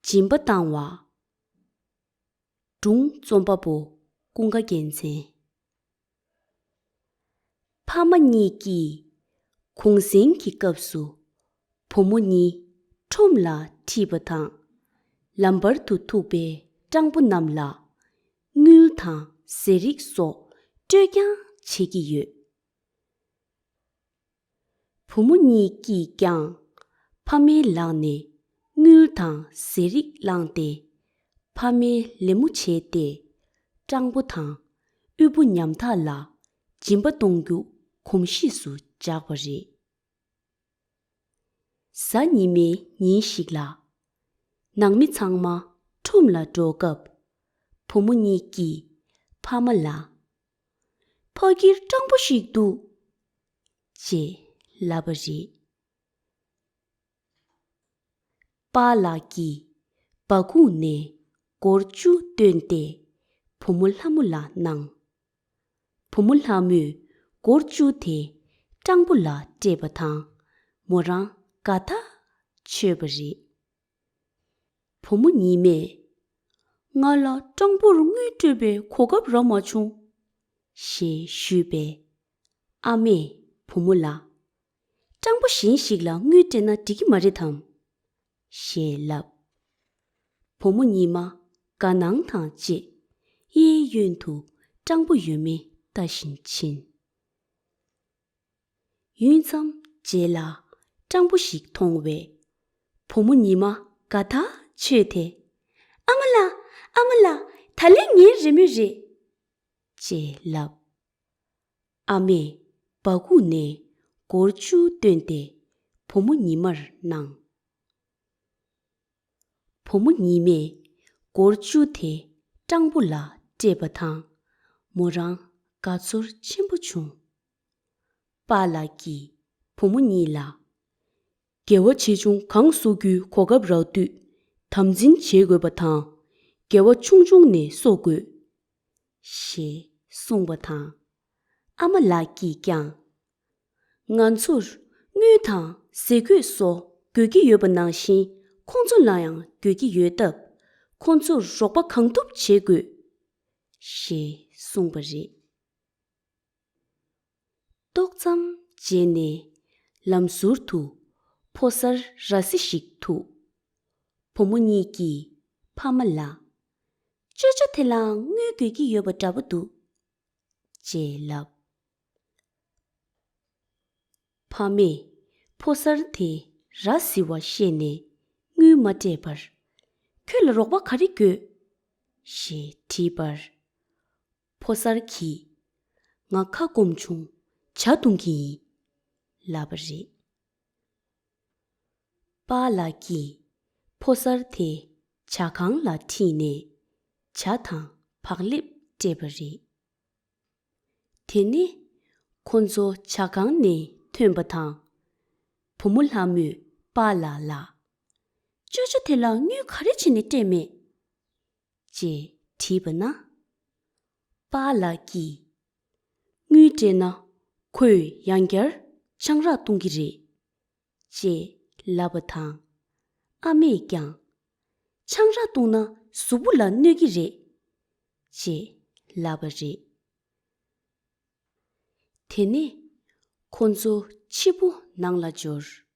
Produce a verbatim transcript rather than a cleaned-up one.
སྦྱིན་པ་བཏང་བ། སྒྲུང་རྩོམ་པ་པོ་ཀུན་དགའ་རྒྱལ་མཚན། ཕ་མ་གཉིས་ཀྱིས་གུང་གསེང་གི་སྐབས་སུ་བུ་མོ་གཉིས་ཁྲོམ་ལ་ཁྲིད་པ་དང་། ལམ་བར་དུ་ཐུག་པའི་སྤྲང་པོ་རྣམས་ལ་དངུལ་དང་ཟས་རིགས་སོགས་སྤྲོད་རྐྱང་བྱེད་ཀྱི་ཡོད། བུ་མོ་གཉིས་ཀྱིས་ཀྱང་ཕ་མའི་ལག་ནས་དངུལ་དང་ཟས་རིགས་བླངས་ཏེ། ཕ་མའི་ལད་མོ་བྱས་ཏེ། སྤྲང་པོ་དང་དབུལ་པོ་ཉམ་ཐག་ལ་སྦྱིན་པ་གཏོང་རྒྱུ་གོམས་གཤིས་སུ་འཇགས་པ་རེད། གཟའ་ཉི་མའི་ཉིན་ཞིག་ལ། ནང་མི་ཚང་མ་ཁྲོམ་ལ་འགྲོ་སྐབས། བུ་མོ་གཉིས་ཀྱིས་ཕ་མ་ལ། ཕ་གིར་སྤྲང་པོ་ཞིག་འདུག་ཅེས་ལབ་པ་རེད། པཱ་ལགས་ཀྱིས་སྦ་ཁུག་ནས་སྒོར་བཅུ་བཏོན་ཏེ་བུ་མོ་ལྷ་མོ་ལ་གནང་། བུ་མོ་ལྷ་མོས་སྒོར་བཅུ་དེ་སྤྲང་པོ་ལ་སྤྲད་པ་དང་། མོ་རང་དགའ་ཐག་ཆོད་པ་རེད། བུ་མོ་གཉིས་མས། ང་ལ་སྤྲང་པོར་དངུལ་སྤྲོད་པའི་གོ་སྐབས་རག་མ་བྱུང་། ཞེས་ཞུས་པས། ཨ་མས་བུ་མོ་ལ། སྤྲང་པོ་གཞན་ཞིག་ལ་དངུལ་སྤྲད་ན་འགྲིག་གི་མ་རེད་དམ། ཞེས་ལབ། བུ་མོ་གཉིས་མ་དགའ་སྣང་དང་བཅས་གཡས་གཡོན་དུ་སྤྲང་པོ་ཡོད་མེད་ལྟ་བཞིན་ཕྱིན། ཡུན་ཙམ་རྗེས་ལ་སྤྲང་པོ་ཞིག་མཐོང་བས། བུ་མོ་ཉི་མ་དགའ་ཐག་ཆོད་དེ། ཨ་མ་ལགས། ཨ་མ་ལགས། ད་ལན་ངའི་རེ་མོས་རེད། ཅེས་ལབ། ཨ་མས་སྦ་ཁུག་ནས་སྒོར་བཅུ་བཏོན་ཏེ་བུ་མོ་ཉི་མར་གནང་། བུ་མོ་ཉི་མས་སྒོར་བཅུ་དེ་སྤྲང་པོ་ལ་སྤྲད་པ་དང་། མོ་རང་དགའ་ཚོར་ཆེན་པོ་བྱུང་། པཱ་ལགས་ཀྱིས་བུ་མོ་གཉིས་ལ། དགེ་བ་ཆེ་ཆུང་གང་གསོག་རྒྱུའི་གོ་སྐབས་རག་དུས་དམ་འཛིན་བྱེད་དགོས་པ་དང་། དགེ་བ་ཆུང་ཆུང་ནས་གསོག་དགོས། ཞེས་གསུངས་པ་དང་། ཨ་མ་ལགས་ཀྱིས་ཀྱང་། ང་ཚོར་དངུལ་དང་ཟས་གོས་སོགས་དགོས་ཀྱི་ཡོད་པ་ནང་བཞིན་ཁོང་ཚོ་ལ་ཡང་དགོས་ཀྱི་ཡོད་སྟབས། ཁོང་ཚོར་རོགས་པ་གང་ཐུབ་བྱེད་དགོས། ཞེས་གསུངས་པ་རེད། ཏོག་ཙམ་རྗེས་ནས་ལམ་ཟུར་དུ་ཕོ་གསར་ར་བཟི་ཞིག་ཐུག། བུ་མོ་གཉིས་ཀྱིས་ཕ་མ་ལ། ཅོ་ཅོ་དེ་ལའང་དངུལ་དགོས་ཀྱི་ཡོད་པ་འདྲ་པོ་འདུག་ཅེས་ལབ། ཕ་མས་ཕོ་གསར་དེ་ར་བཟི་བ་ཤེས་ནས་དངུལ་མ་སྤྲད་པར། ཁྱོད་ལ་རོགས་པ་ག་རེ་དགོས། ཞེས་དྲིས་པར། ཕོ་གསར་གྱིས། ང་ཁ་སྐོམ་བྱུང་ཇ་འཐུང་གི་ཡིན། ལབ་པ་རེད། པཱ་ལགས་ཀྱིས་ཕོ་གསར་དེ་ཇ་ཁང་ལ་ཁྲིད་ནས་ཇ་དང་བག་ལེབ་སྤྲད་པ་རེད། དེ་ནས་ཁོ་ཚོ་ཇ་ཁང་ནས་ཐོན་པ་དང་། བུ་མོ་ལྷ་མོས་པཱ་ལགས་ལ། ཅོ་ཅོ་དེ་ལ་དངུལ་ག་རེ་བྱས་ནས་སྤྲད་མེད། ཅེས་དྲིས་པ་ན། པཱ་ལགས་ཀྱིས། དངུལ་སྤྲད་ན་ཁོས་ཡང་བསྐྱར་ཆང་རག་བཏུང་གི་རེད། ཅེས་ལབ་པ་དང་། ཨ་མས་ཀྱང་། ཆང་རག་བཏུང་ན་གཟུགས་པོ་ལ་གནོད་ཀྱི་རེད། ཅེས་ལབ་པ་རེད། དེ་ནས་ཁོ་ཚོ་ཕྱི་པོ་ནང་ལ་འབྱོར།